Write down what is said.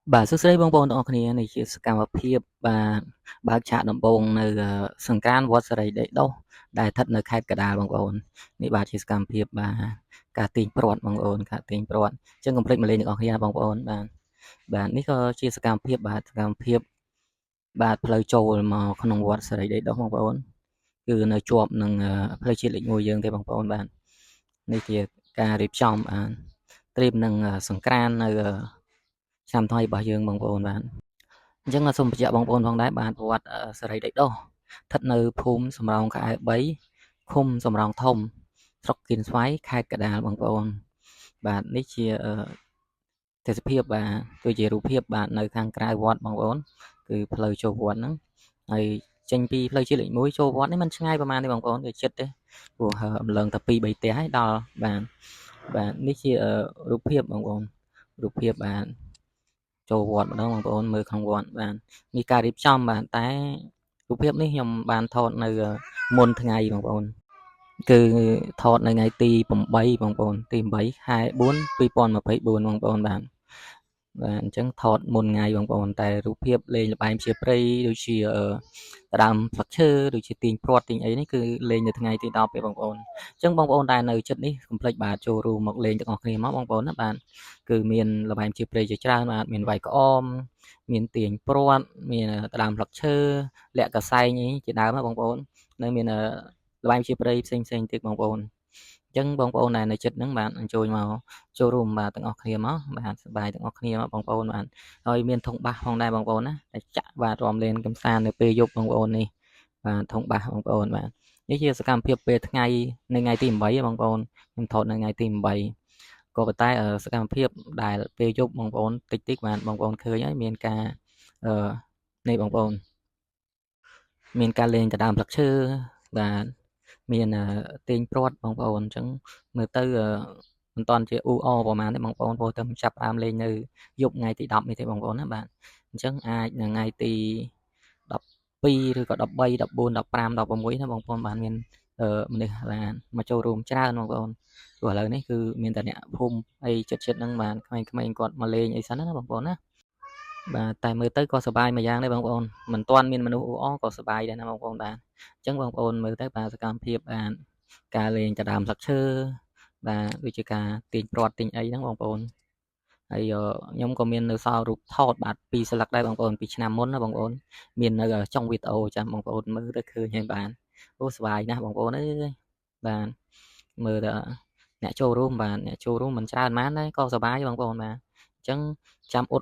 បាទសួស្តីបងប្អូនទាំងអស់គ្នានេះជាសកម្មភាពបាទបើកឆាកដំបូងនៅសង្ក្រានវត្តសិរីដីដុះដែលស្ថិតនៅខេត្តកណ្ដាលបងប្អូននេះបាទជាសកម្មភាពបាទការទាញព្រ័ត្របងប្អូនការទាញព្រ័ត្រអញ្ចឹងកុំភ្លេចមកលេងទាំងអស់គ្នាបងប្អូនបាទបាទនេះក៏ជាសកម្មភាពបាទសកម្មភាពបាទផ្លូវចូលមកក្នុងវត្តសិរីដីដុះបងប្អូនគឺនៅជាប់នឹងផ្លូវជាតិលេខ1យើងទេបងប្អូនបាទនេះជាការរៀបចំបាទត្រៀមនឹងសង្ក្រាននៅឆ្នាំថ្មីរបស់យើងបងប្អូនបាទអញ្ចឹងសូមបញ្ជាក់បងប្អូនផងដែរបាទវត្តសិរីដីដុះស្ថិតនៅភូមិសំរោងក្អែ3ឃុំសំរោងធំស្រុកគៀនស្វាយខេត្តកណ្ដាលបងប្អូនបាទនេះជាទេសភាពបាទគឺជារូបភាពបាទនៅខាងក្រៅវត្តបងប្អូនគឺផ្លូវចូលវត្តហ្នឹងហើយចេញពីផ្លូវជាតិលេខ1ចូលវត្តនេះมันឆ្ងាយប្រហែលទេបងប្អូនគឺចិត្តទេព្រោះអំឡឹងតែ2 3ផ្ទះហើយដល់បាទបាទនេះជារូបភាពបងប្អូនរូបភាពបាទចូលវត្តម្ដងបងប្អូនមើលក្នុងវត្តបាទមានការរៀបចំបាទតែរូបភាពនេះខ្ញុំបានថតនៅមុនថ្ងៃបងប្អូនគឺថតនៅថ្ងៃទី8បងប្អូនទី8ខែ4 2024បងប្អូនបាទបាទអញ្ចឹងថតមុនថ្ងៃបងប្អូនតែរូបភាពលេងល្បែងជាព្រៃដូចជាដើមផ្លឹកឈើដូចជាទាញព្រ័ត្រទាញអីនេះគឺលេងនៅថ្ងៃទី10ទេបងប្អូនអញ្ចឹងបងប្អូនដែលនៅចិត្តនេះកុំភ្លេចបាទចូលរួមមកលេងទាំងអស់គ្នាមកបងប្អូនណាបាទគឺមានល្បែងជាព្រៃជាច្រើនបាទមានវាយក្អមមានទាញព្រ័ត្រមានដើមផ្លឹកឈើលាក់កសែងអីជាដើមណាបងប្អូននៅមានល្បែងជាព្រៃផ្សេងផ្សេងទៀតបងប្អូនអញ្ចឹងបងប្អូនដែលនៅចិត្តហ្នឹងបាទអញ្ជើញមកចូលរួមបាទទាំងអស់គ្នាមកបាទសប្បាយទាំងអស់គ្នាមកបងប្អូនបាទហើយមានធុងបាសផងដែរបងប្អូនណាតែចាក់បាទរាំលេងកំសាន្តនៅពេលយប់បងប្អូននេះបាទធុងបាសបងប្អូនបាទនេះជាសកម្មភាពពេលថ្ងៃនៅថ្ងៃទី8បងប្អូនខ្ញុំថតនៅថ្ងៃទី8ក៏ប៉ុន្តែសកម្មភាពដែលពេលយប់បងប្អូនតិចតិចបាទបងប្អូនឃើញហើយមានការអឺនេះបងប្អូនមានការលេងដណ្ដើមផ្លឹកឈើបាទមានទាញព្រ័ត្របងប្អូនអញ្ចឹងមើលទៅមិនតាន់ជាអ៊ូអប្រហែលទេបងប្អូនព្រោះតែចាប់ដើមលេងនៅយប់ថ្ងៃទី10នេះទេបងប្អូនណាបាទអញ្ចឹងអាចនៅថ្ងៃទី12ឬក៏13 14 15 16ណាបងប្អូនបានមានមនុស្សបាទមកចូលរួមច្រើនបងប្អូនព្រោះឥឡូវនេះគឺមានតែអ្នកភូមិអីចិត្តចិត្តហ្នឹងបាទក្មេងៗគាត់មកលេងអីសិនណាបងប្អូនណាបាទតែមើលទៅក៏សប្បាយមួយយ៉ាងដែរបងប្អូនមិនទាន់មានមនុស្សអ៊ូអក៏សប្បាយដែរណាបងប្អូនបាទអញ្ចឹងបងប្អូនមើលទៅបាទសកម្មភាពបាទការលេងដណ្ដើមស្លឹកឈើបាទដូចជាការទាញព្រ័ត្រទាញអីហ្នឹងបងប្អូនហើយខ្ញុំក៏មាននៅសល់រូបថតបាទពីរស្លឹកដែរបងប្អូនពីឆ្នាំមុនណាបងប្អូនមាននៅចុងវីដេអូចាំបងប្អូនមើលទៅឃើញហើយបាទអូសប្បាយណាស់បងប្អូនអើយបាទមើលទៅអ្នកចូលរួមបាទអ្នកចូលរួមមិនច្រើនប៉ុន្មានដែរក៏សប្បាយបងប្អូនបាទអញ្ចឹងចាំអ៊ុត